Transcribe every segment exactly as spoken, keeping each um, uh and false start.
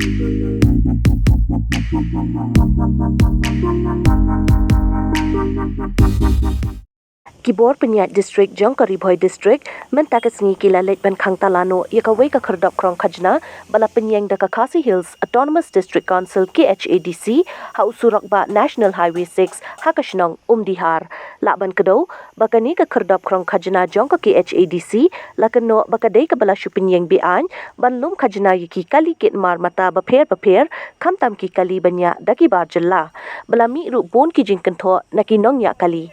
Ki bor pynïaid district jong ka Ri Bhoi District mynta ka sngi ki la leit ban khang tala noh ïa kawei ka khyrdop khrong khajna ba la pynïeng da ka Khasi Hills Autonomous District Council, K H A D C, ha u surok bah National Highway six ha ka shnong Umdihar. Lah ban kdew ba kane ka khyrdop khrong khajna jong ka K H A D C la kynnoh ba ka dei kaba la shu pynïeng be-aiñ ban lum khajna ïa ki kali kit mar mata bapher bapher, khamtam ki kali ba ñiah da ki bar jylla. Ba la mih ruh bun ki jingkynthoh na ki nongñiah kali.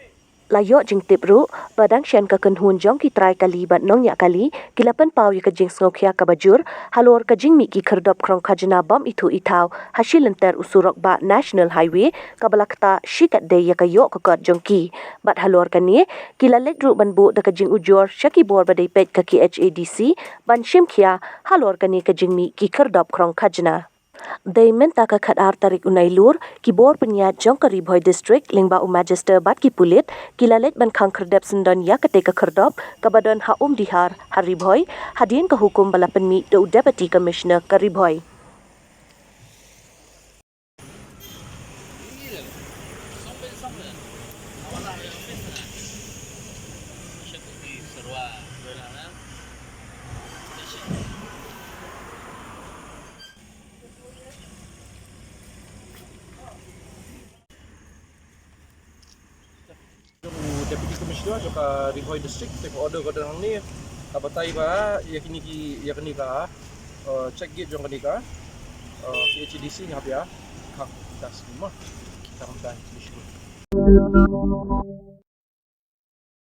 La ïoh jingtip ruh ba dang shen ka kynhun jong ki trai kali bad nongñiah kali ki la pynpaw ïa ka jingsngewkhia kaba jur halor ka jingmih ki khyrdop khrong khajna bym ithuh ithaw ha shi lynter u surok bah National Highway kaba la ktah shikatdei ïa ka ïoh ka kot jong ki. Bad halor kane ki la leit ruh ban buh da ka jingujor sha ki bor ba dei peit ka K H A D C ban shim khia halor kane ka jingmih ki khyrdop khrong khajna. Dei mynta ka khatar tarik u Nailur, ki bor pynïaid jong ka Ri Bhoi District lyngba u Magister bad ki pulit ki la leit ban khang khyrdep syndon ïa katei ka khyrdop kaba don ha Umdihar ha Ri Bhoi, hadien ka hukum ba la pynmih da u Deputy Commissioner ka Ri Bhoi. U Deputy Commissioner jong ka Ri Bhoi District, te ka order ka don hangne, ka batai ba ïa kine ki, ïa kane ka, uh, check gate jong kane ka, uh, K H A D C nga pia khang das ni mo. Khang das ni.